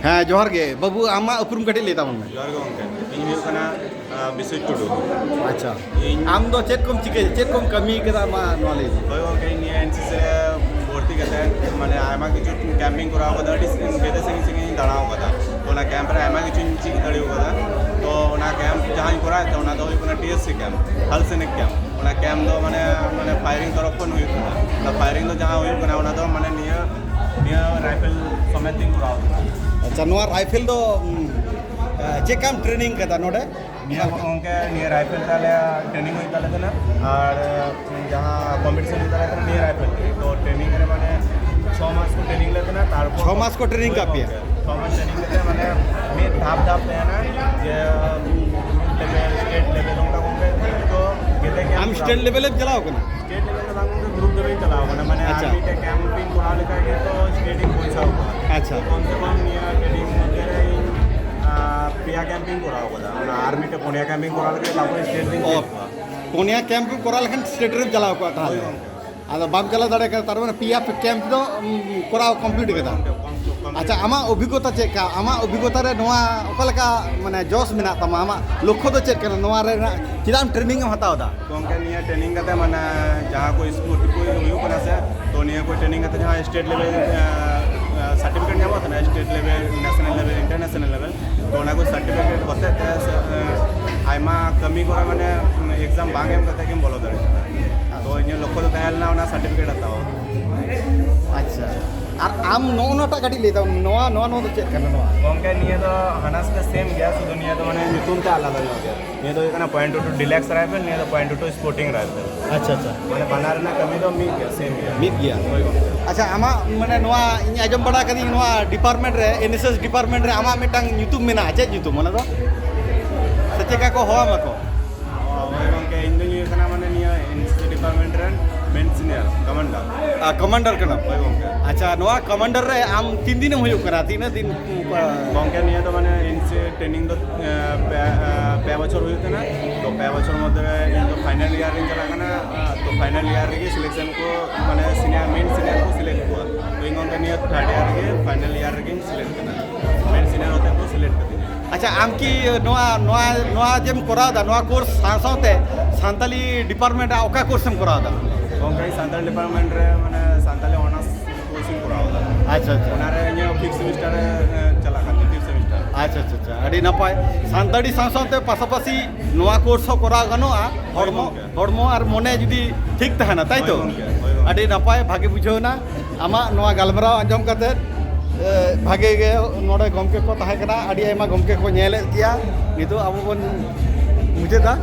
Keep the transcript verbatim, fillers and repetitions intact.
ᱦᱮᱸ, ᱡᱚᱦᱟᱨ ᱜᱮ ᱵᱟᱹᱵᱩ, ᱟᱢᱟᱜ ᱩᱯᱨᱩᱢ ᱠᱟᱹᱴᱤᱡ ᱞᱟᱹᱭ ᱛᱟᱵᱚᱱ ᱢᱮ᱾ ᱡᱚᱦᱟᱨ ᱜᱮ ᱜᱚᱢᱠᱮ, ᱤᱧ ᱦᱩᱭᱩᱜ ᱠᱟᱱᱟ ᱟᱸ, ᱵᱤᱥᱩᱡ ᱴᱩᱰᱩ᱾ ᱟᱪᱪᱷᱟ, ᱤᱧ ᱟᱢ ᱫᱚ ᱪᱮᱫ ᱠᱚᱢ ᱪᱤᱠᱟᱹᱭᱟ, ᱪᱮᱫ ᱠᱚᱢ ᱠᱟᱹᱢᱤ ᱠᱟᱫᱟ, ᱢᱟ ᱱᱚᱣᱟ ᱞᱟᱹᱭ ᱢᱮ᱾ ᱦᱳᱭ ᱜᱚᱢᱠᱮ, ᱤᱧ ᱱᱤᱭᱟᱹ ᱮᱱ ᱥᱤ ᱥᱤ ᱨᱮ ᱵᱷᱚᱨᱛᱤ ᱠᱟᱛᱮ ᱢᱟᱱᱮ ᱟᱭᱢᱟ ᱠᱤᱪᱷᱩ ᱠᱮᱢᱯᱤᱝ ᱠᱚᱨᱟᱣ ᱠᱟᱫᱟ, ᱟᱹᱰᱤ ᱥᱟᱺᱜᱤᱧ, ᱵᱮᱫᱮ ᱥᱟᱺᱜᱤᱧ ᱥᱟᱺᱜᱤᱧ ᱤᱧ ᱫᱟᱬᱟ ᱟᱠᱟᱫᱟ᱾ ᱛᱚ ᱚᱱᱟ ᱠᱮᱢᱯ ᱨᱮ ᱟᱭᱢᱟ ᱠᱤᱪᱷᱩᱧ ᱪᱮᱫ ᱫᱟᱲᱮ ᱟᱠᱟᱫᱟ᱾ ᱛᱚ ᱚᱱᱟ ᱠᱮᱢᱯ ᱡᱟᱦᱟᱸᱧ ᱠᱚᱨᱟᱣᱮᱫ ᱛᱟᱦᱮᱸ, ᱚᱱᱟ ᱫᱚ ᱦᱩᱭᱩᱜ ᱠᱟᱱᱟ ᱴᱤ ᱮᱥ ᱥᱤ ᱠᱮᱢᱯ, ᱦᱟᱞ ᱥᱮᱱᱤᱠ ᱠᱮᱢᱯ᱾ ᱚᱱᱟ ᱠᱮᱢᱯ ᱫᱚ ᱢᱟᱱᱮ ᱢᱟᱱᱮ ᱯᱷᱟᱭᱨᱤᱝ ᱛᱚᱨᱚᱯ ᱠᱷᱚᱱ ᱦᱩᱭᱩᱜ ᱠᱟᱱᱟ᱾ ᱚᱱᱟ ᱯᱷᱟᱭᱨᱤᱝ ᱫᱚ ᱡᱟᱦᱟᱸ ᱦᱩᱭᱩᱜ ᱠᱟᱱᱟ, ᱚᱱᱟ ᱫᱚ ᱢᱟᱱᱮ ᱱᱤᱭᱟᱹ ᱱᱤᱭᱟᱹ ᱨᱟᱭᱯᱷᱮᱞ ᱥᱚᱢᱮᱛ ᱤᱧ ᱠᱚᱨᱟᱣ ᱠᱟᱫᱟ᱾ ᱟᱪᱪᱷᱟ, ᱱᱚᱣᱟ ᱨᱟᱭᱯᱷᱮᱞ ᱫᱚ ᱩᱢ, ᱪᱮᱫ ᱠᱟᱢ ᱴᱨᱮᱱᱤᱝ ᱠᱟᱫᱟ ᱱᱚᱰᱮ? ᱱᱤᱭᱟᱹ ᱜᱚᱢᱠᱮ, ᱱᱤᱭᱟᱹ ᱨᱟᱭᱯᱷᱮᱞ ᱛᱟᱞᱮ ᱴᱨᱮᱱᱤᱝ ᱦᱩᱭᱩᱜ ᱛᱟᱞᱮ ᱠᱟᱱᱟ᱾ ᱟᱨ ᱡᱟᱦᱟᱸ ᱠᱚᱢᱯᱤᱴᱤᱥᱚᱱ ᱦᱩᱭᱩᱜ ᱛᱟᱞᱮ ᱠᱟᱱᱟ ᱱᱤᱭᱟᱹ ᱨᱟᱭᱯᱷᱮᱞ ᱛᱮ᱾ ᱛᱚ ᱴᱨᱮᱱᱤᱝ ᱨᱮ ᱢᱟᱱᱮ ᱪᱷᱚ ᱢᱟᱥ ᱠᱚ ᱴᱨᱮᱱᱤᱝ ᱞᱮ ᱛᱟᱦᱮᱱᱟ, ᱛᱟᱨᱯᱚᱨ ᱪᱷᱚ ᱢᱟᱥ ᱠᱚ ᱴᱨᱮᱱᱤᱝ ᱦᱳᱭ ᱠᱟᱜ ᱯᱮᱭᱟ? ᱜᱚᱢᱠᱮ, ᱪᱷᱚ ᱢᱟᱥ ᱴᱨᱮᱱᱤᱝ ᱠᱟᱛᱮ ᱢᱟᱱᱮ ᱢᱤᱫ ᱫᱷᱟᱯ ᱫᱷᱟᱯ ᱛᱟᱦᱮᱱᱟ, ᱡᱮ ᱜᱨᱩᱯ ᱞᱮᱵᱮᱞ, ᱥᱴᱮᱴ ᱞᱮᱵᱮᱞ, ᱚᱱᱠᱟ ᱜᱚᱢᱠᱮ᱾ ᱛᱚ ᱡᱮᱛᱮ ᱜᱮ ᱟᱢ ᱯᱩᱨᱟ ᱥᱴᱮᱴ ᱞᱮᱵᱮᱞ ᱮᱢ ᱪᱟᱞᱟᱣ ᱠᱟᱱᱟ? ᱥᱴᱮᱴ ᱞᱮᱵᱮᱞ ᱫᱚ ᱵᱟᱝ ᱜᱚᱢᱠᱮ, ᱜᱨᱩᱯ ᱞᱮᱵᱮᱞ ᱪᱟᱞᱟᱣ ᱠᱟᱱᱟ, ᱢᱟᱱᱮ ᱟᱨ ᱟᱪᱪᱷᱟ᱾ ᱢᱤᱫᱴᱮᱡ ᱠᱮᱢᱯᱤᱝ ᱠᱚᱨᱟᱣ ᱞᱮᱠᱷᱟᱡ ᱜᱮ ᱛᱚ ᱥᱴᱮᱴ ᱤᱧ ᱯᱚᱭᱥᱟ ᱠᱚᱣᱟ᱾ ᱟᱪᱪᱷᱟ᱾ ᱠᱚᱢ ᱥᱮ ᱠᱚᱢ ᱱᱤᱭᱟᱹ ᱴᱨᱮᱱᱤᱝ ᱢᱚᱫᱽᱫᱷᱮ ᱨᱮ ᱤᱧ ᱟᱨ ᱯᱮᱭᱟ ᱠᱮᱢᱯᱤᱝ ᱠᱚᱨᱟᱣ ᱠᱟᱫᱟ, ᱚᱱᱟ ᱟᱨ ᱢᱤᱫᱴᱮᱡ ᱯᱩᱱᱭᱟ ᱠᱮᱢᱯᱤᱝ ᱠᱚᱨᱟᱣ ᱞᱮᱠᱷᱟᱡ ᱛᱟᱨᱯᱚᱨᱮ ᱥᱴᱮᱴ ᱨᱤᱧ ᱚ, ᱪᱮᱫ ᱠᱚᱣᱟ᱾ ᱯᱩᱱᱭᱟ ᱠᱮᱢᱯ ᱠᱚᱨᱟᱣ ᱞᱮᱠᱷᱟᱱ ᱥᱴᱮᱴ ᱨᱮᱢ ᱪᱟᱞᱟᱣ ᱠᱚᱜᱼᱟ ᱛᱟᱦᱚᱞᱮ᱾ ᱦᱳᱭ ᱜᱚᱢᱠᱮ᱾ ᱟᱫᱚ ᱵᱟᱢ ᱪᱟᱞᱟᱣ ᱫᱟᱲᱮ ᱠᱟᱫᱟ, ᱛᱟᱨ ᱢᱟᱱᱮ ᱯᱮᱭᱟ ᱠᱮᱢᱯ ᱫᱚ ᱩᱢ, ᱠᱚᱨᱟᱣ ᱠᱚᱢᱯᱞᱤᱴ ᱠᱟᱫᱟ᱾ ᱠᱚᱢᱯᱞᱤᱴ᱾ ᱟᱪᱪᱷᱟ, ᱟᱢᱟᱜ ᱚᱵᱷᱤᱜᱽᱜᱚᱛᱟ ᱪᱮᱫ ᱞᱮᱠᱟ? ᱟᱢᱟᱜ ᱚᱵᱷᱤᱜᱽᱜᱚᱛᱟ ᱨᱮ ᱱᱚᱣᱟ ᱚᱠᱟ ᱞᱮᱠᱟ ᱢᱟᱱᱮ ᱡᱚᱥ ᱢᱮᱱᱟᱜ ᱛᱟᱢᱟ? ᱟᱢᱟᱜ ᱞᱚᱠᱠᱷᱚ ᱫᱚ ᱪᱮᱫ ᱠᱟᱱᱟ ᱱᱚᱣᱟ ᱨᱮᱱᱟᱜ? ᱪᱮᱫᱟᱜ ᱟᱢ ᱴᱨᱮᱱᱤᱝ ᱮᱢ ᱦᱟᱛᱟᱣ ᱮᱫᱟ? ᱜᱚᱢᱠᱮ, ᱱᱤᱭᱟᱹ ᱴᱨᱮᱱᱤᱝ ᱠᱟᱛᱮ ᱢᱟᱱᱮ ᱡᱟᱦᱟᱸ ᱠᱚ ᱥᱯᱳᱨᱴ ᱠᱚ ᱦᱩᱭᱩᱜ ᱠᱟᱱᱟ ᱥᱮ, ᱛᱚ ᱱᱤᱭᱟᱹ ᱠᱚ ᱴᱨᱮᱱᱤᱝ ᱠᱟᱛᱮ ᱡᱟᱦᱟᱸ ᱥᱴᱮᱴ ᱞᱮᱵᱮᱞ ᱥᱟᱨᱴᱤᱯᱷᱤᱠᱮᱴ ᱧᱟᱢᱚᱜ ᱠᱟᱱᱟ, ᱥᱴᱮᱴ ᱞᱮᱵᱮᱞ, ᱱᱮᱥᱱᱟᱞ ᱞᱮᱵᱮᱞ, ᱤᱱᱴᱟᱨᱱᱮᱥᱱᱟᱞ ᱞᱮᱵᱮᱞ, ᱛᱚ ᱚᱱᱟ ᱠᱚ ᱥᱟᱨᱴᱤᱯᱷᱤᱠᱮᱴ ᱦᱚᱛᱮᱡ ᱛᱮ ᱥᱮ, ᱮ, ᱟᱭᱢᱟ ᱠᱟᱹᱢᱤ ᱠᱚᱨᱮ ᱢᱟᱱᱮ ᱮᱠᱡᱟᱢ ᱵᱟᱝ ᱮᱢ ᱠᱟᱛᱮ ᱜᱮᱢ ᱵᱚᱞᱚ ᱫᱟᱲᱮᱭᱟᱜᱼᱟ᱾ ᱛᱚ ᱤᱧᱟᱹᱜ ᱞᱚᱠᱠᱷᱚ ᱫᱚ ᱛᱟᱦᱮᱸ ᱞᱮᱱᱟ ᱚᱱᱟ ᱥᱟᱨᱴᱤᱯᱷᱤᱠᱮᱴ ᱦᱟᱛᱟᱣ᱾ ᱟᱪᱪᱷᱟ, ᱟᱨ ᱟᱢ ᱱᱚᱜᱼᱚ ᱱᱚᱣᱟᱴᱟᱜ ᱠᱟᱹᱴᱤᱡ ᱞᱟᱹᱭ ᱛᱟᱵᱚᱱ ᱢᱮ, ᱱᱚᱣᱟ, ᱱᱚᱣᱟ, ᱱᱚᱣᱟ ᱫᱚ ᱪᱮᱫ ᱠᱟᱱᱟ ᱱᱚᱣᱟ? ᱜᱚᱢᱠᱮ, ᱱᱤᱭᱟᱹ ᱫᱚ ᱦᱟᱱᱟ ᱥᱟᱛᱮ ᱥᱮᱢ ᱜᱮᱭᱟ, ᱥᱩᱫᱷᱩ ᱱᱤᱭᱟᱹ ᱫᱚ ᱢᱟᱱᱮ ᱧᱩᱛᱩᱢ ᱛᱮ ᱟᱞᱟᱫᱟ ᱧᱚᱜ ᱜᱮᱭᱟ᱾ ᱱᱤᱭᱟᱹ ᱫᱚ ᱦᱩᱭᱩᱜ ᱠᱟᱱᱟ point two two deluxe rifle, ᱱᱤᱭᱟᱹ ᱫᱚ point two two sporting rifle. ᱟᱪᱪᱷᱟ, ᱟᱪᱪᱷᱟ᱾ ᱢᱟᱱᱮ ᱵᱟᱱᱟᱨ ᱨᱮᱱᱟᱜ ᱠᱟᱹᱢᱤ ᱫᱚ ᱢᱤᱫ ᱜᱮᱭᱟ, ᱥᱮᱢ ᱜᱮᱭᱟ᱾ ᱢᱤᱫ ᱜᱮᱭᱟ᱾ ᱦᱳᱭ ᱜᱚᱢᱠᱮ᱾ ᱟᱪᱪᱷᱟ, ᱟᱢᱟᱜ ᱢᱟᱱᱮ ᱱᱚᱣᱟ ᱤᱧ ᱟᱸᱡᱚᱢ ᱵᱟᱲᱟ ᱠᱟᱹᱫᱟᱹᱧ ᱱᱚᱣᱟ ᱰᱤᱯᱟᱨᱴᱢᱮᱱᱴ ᱨᱮ, ᱮᱱ ᱮᱥ ᱮᱥ ᱰᱤᱯᱟᱨᱴᱢᱮᱱᱴ ᱨᱮ ᱟᱢᱟᱜ ᱢᱤᱫᱴᱟᱝ ᱧᱩᱛᱩᱢ ᱢᱮᱱᱟᱜᱼᱟ, ᱪᱮᱫ ᱧᱩᱛᱩᱢ ᱚᱱᱟ ᱫᱚ? ᱥᱮ ᱪᱮᱫ ᱞᱮᱠᱟ ᱠᱚ ᱦᱚᱦᱚ ᱟᱢᱟ ᱠᱚ? ᱦᱳᱭ ᱜᱚᱢᱠᱮ, ᱤᱧ ᱫᱚᱧ ᱦᱩᱭᱩᱜ ᱠᱟᱱᱟ ᱢᱟᱱᱮ ᱱᱤᱭᱟᱹ ᱮᱱ ᱥᱤ ᱥᱤ ᱰᱤᱯᱟᱨᱴᱢᱮᱱᱴ ᱨᱮᱱ ᱢᱮᱱ ᱥᱤᱱᱤᱭᱟᱨ ᱠᱚᱢᱟᱱᱰᱟᱨ᱾ ᱟᱨ ᱠᱚᱢᱟᱱᱰᱟᱨ ᱠᱟᱱᱟᱢ? ᱦᱳᱭ ᱜᱚᱢᱠᱮ᱾ ᱟᱪᱪᱷᱟ, ᱱᱚᱣᱟ ᱠᱚᱢᱟᱱᱰᱟᱨ ᱨᱮ ᱟᱢ ᱛᱤᱱ ᱫᱤᱱᱮᱢ ᱦᱩᱭᱩᱜ ᱠᱟᱱᱟ? ᱛᱤᱱᱟᱹᱜ ᱫᱤᱱ? ᱜᱚᱢᱠᱮ, ᱱᱤᱭᱟᱹ ᱫᱚ ᱢᱟᱱᱮ ᱤᱧ ᱥᱮ ᱴᱨᱮᱱᱤᱝ ᱫᱚ, ᱮ, ᱯᱮ, ᱮ, ᱯᱮ ᱵᱚᱪᱷᱚᱨ ᱦᱩᱭᱩᱜ ᱠᱟᱱᱟ᱾ ᱛᱚ ᱯᱮ ᱵᱚᱪᱷᱚᱨ ᱢᱚᱫᱽᱫᱷᱮ ᱨᱮ ᱤᱧ ᱫᱚ ᱯᱷᱟᱭᱱᱟᱞ ᱤᱭᱟᱨ ᱨᱤᱧ ᱪᱟᱞᱟᱜ ᱠᱟᱱᱟ᱾ ᱛᱚ ᱯᱷᱟᱭᱱᱟᱞ ᱤᱭᱟᱨ ᱨᱮᱜᱮ ᱥᱤᱞᱮᱠᱥᱚᱱ ᱠᱚ, ᱢᱟᱱᱮ ᱥᱤᱱᱤᱭᱟᱨ, ᱢᱮᱱ ᱥᱤᱱᱤᱭᱟᱨ ᱠᱚ ᱥᱤᱞᱮᱠᱴ ᱠᱚᱣᱟ᱾ ᱛᱚ ᱤᱧ ᱜᱚᱢᱠᱮ ᱱᱤᱭᱟᱹ ᱛᱷᱟᱨᱰ ᱤᱭᱟᱨ ᱨᱮᱜᱮ ᱯᱷᱟᱭᱱᱟᱞ ᱤᱭᱟᱨ ᱨᱮᱜᱮᱧ ᱥᱤᱞᱮᱠᱴ ᱠᱟᱱᱟ᱾ ᱟᱪᱪᱷᱟ, ᱟᱢ ᱠᱤ ᱱᱚᱣᱟ ᱱᱚᱣᱟ ᱱᱚᱣᱟ ᱡᱮᱢ ᱠᱚᱨᱟᱣ ᱮᱫᱟ, ᱱᱚᱣᱟ ᱠᱳᱨᱥ ᱥᱟᱶ ᱥᱟᱶᱛᱮ ᱥᱟᱱᱛᱟᱞᱤ ᱰᱤᱯᱟᱨᱴᱢᱮᱱᱴ ᱨᱮ ᱚᱠᱟ ᱠᱳᱨᱥ ᱮᱢ ᱠᱚᱨᱟᱣ ᱮᱫᱟ? ᱜᱚᱢᱠᱮ, ᱥᱟᱱᱛᱟᱲ ᱰᱤᱯᱟᱨᱴᱢᱮᱱᱴ ᱨᱮ ᱢᱟᱱᱮ ᱥᱟᱱᱛᱟᱲᱤ ᱚᱱᱟᱨᱥ ᱠᱳᱨᱥ ᱤᱧ ᱠᱚᱨᱟᱣ ᱮᱫᱟ᱾ ᱟᱪᱪᱷᱟ, ᱟᱪᱪᱷᱟ᱾ ᱚᱱᱟᱨᱮ ᱤᱧᱟᱹᱜ ᱯᱷᱤᱯᱛᱷ ᱥᱮᱢᱤᱥᱴᱟᱨ ᱨᱮ ᱮ, ᱪᱟᱞᱟᱜ ᱠᱟᱱ ᱛᱤᱧᱟ, ᱯᱷᱤᱯᱛᱷ ᱥᱮᱢᱤᱥᱴᱟᱨ᱾ ᱟᱪᱪᱷᱟ, ᱟᱪᱪᱷᱟ, ᱟᱪᱪᱷᱟ, ᱟᱹᱰᱤ ᱱᱟᱯᱟᱭ᱾ ᱥᱟᱱᱛᱟᱲᱤ ᱥᱟᱶ ᱥᱟᱶᱛᱮ ᱯᱟᱥᱟᱯᱟᱥᱤ ᱱᱚᱣᱟ ᱠᱳᱨᱥ ᱦᱚᱸ ᱠᱚᱨᱟᱣ ᱜᱟᱱᱚᱜᱼᱟ, ᱦᱳᱭ ᱦᱚᱲᱢᱚ ᱜᱚᱢᱠᱮ᱾ ᱦᱚᱲᱢᱚ ᱟᱨ ᱢᱚᱱᱮ ᱡᱩᱫᱤ ᱴᱷᱤᱠ ᱛᱟᱦᱮᱱᱟ, ᱛᱟᱭ ᱛᱚ? ᱦᱳᱭ ᱜᱚᱢᱠᱮ, ᱦᱳᱭ ᱜᱚᱢᱠᱮ᱾ ᱟᱹᱰᱤ ᱱᱟᱯᱟᱭ, ᱵᱷᱟᱜᱮ ᱵᱩᱡᱷᱟᱹᱣ ᱮᱱᱟ ᱟᱢᱟᱜ ᱱᱚᱣᱟ ᱜᱟᱞᱢᱟᱨᱟᱣ ᱟᱸᱡᱚᱢ ᱠᱟᱛᱮ᱾ ᱮ, ᱵᱷᱟᱜᱮ ᱜᱮ ᱱᱚᱰᱮ ᱜᱚᱢᱠᱮ ᱠᱚ ᱛᱟᱦᱮᱸ ᱠᱟᱱᱟ, ᱟᱹᱰᱤ ᱟᱭᱢᱟ ᱜᱚᱢᱠᱮ ᱠᱚ ᱧᱮᱞᱮᱫ ᱜᱮᱭᱟ᱾ ᱱᱤᱛᱚᱜ ᱟᱵᱚ ᱵᱚᱱ ᱢᱩᱪᱟᱹᱫᱟ᱾